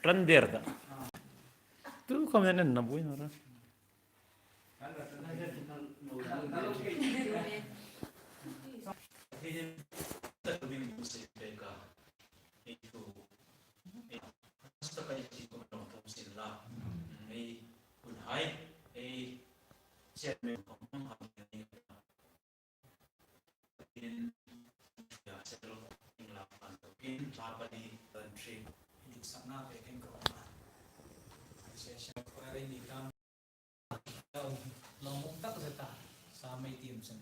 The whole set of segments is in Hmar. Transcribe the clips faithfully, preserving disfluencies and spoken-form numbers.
Ṭan der ta. Tu khawm en en na buoi naw ra. Lawmum tak zeta, sa mei tiem chun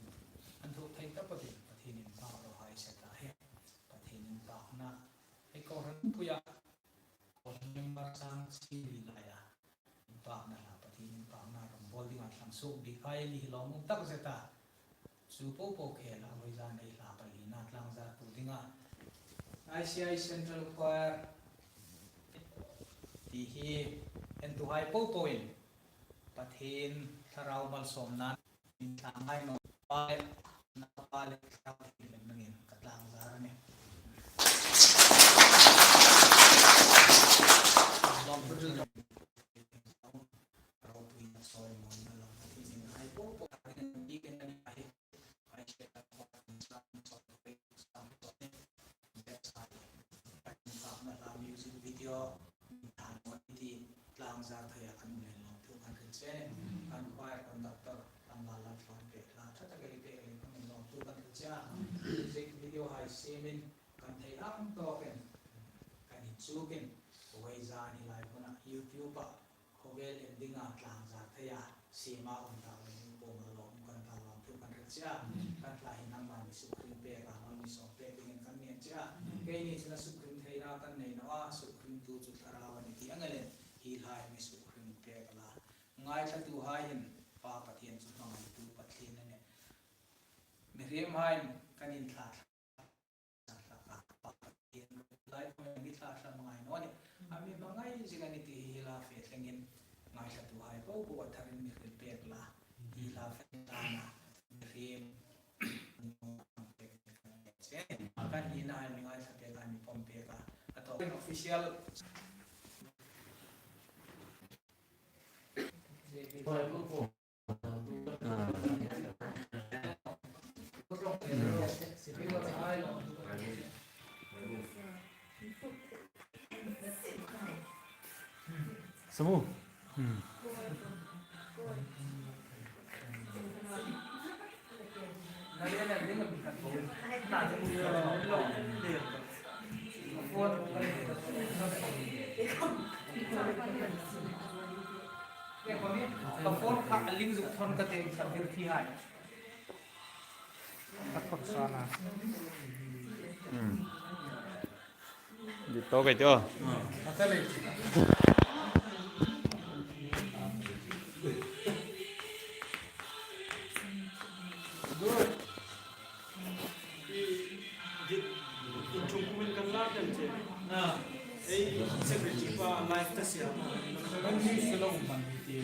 an thuk thei taphawtin Pathien inpâk raw hai se ta hi. Pathien inpâkna, hei kohran puia, kohran member sang siem lai a inpâkna hla, Pathien inpâkna rawngbawl dinga thlang suok bik hai ni hi lawmum tak zeta. Chu po po khela vawisun ei hla palina tlangzartu dinga I C I Central Choir ti hi entuhai po poin Pathien thlarau malsawmna in thlang ngai naw pa le, na pa le thlarau thienghlim hmingin ka tlangzar a nih. Lawmthu chu ropuina sawimawina lam Pathien in hai po po a ring bik a ni a hi. Music video, tlangzar theia kan um leiin lawmthu kan hril che. Kan choir conductor, kan Lal Lalthlawin pek hla ṭha tak ei pek leiin kan lawmthu kan hril che. Music video hai siemin kan thei ang tawkin, kan inchukin, vawisun hi lai huna YouTube-a khawvel en dinga tlangzar theia siema um tak leiin kuoma lawm kan ta, lawmthu kan hril che. Kan hla hi nangman mi sukhring pek a, mal mi sawm pek dingin kan ngen che. Keini chun a sukhring theina kan nei naw a, sukhringtu chu thlarau a nih ti ang elin, hi hla hi mi sukhring pek la. Ngaithlatuhai hin Pa Pathien chu hmangaitu Pathien a nih. Mihriemhaiin kan inthla lai khawm mi thla hla hmangai naw a nih. A mi hmangai zing a nih ti hi hla fe thlengin ngaithlatuhai po po a tharin mi hril pek la. Hi hla fe thlana mihriem kan hi na hai mi ngaithla pek a, mi pawm pek a. A tawk official. Samu. Hmm. Ka phone kha a ling zuk thawn ka teng ka thil thi hai. Ka thawk sana. Hmm. Di to kai to. Good. Intro kumin kan la kan che. Na. Ei, secretary pa live ta sia. Kan ni silo man ti.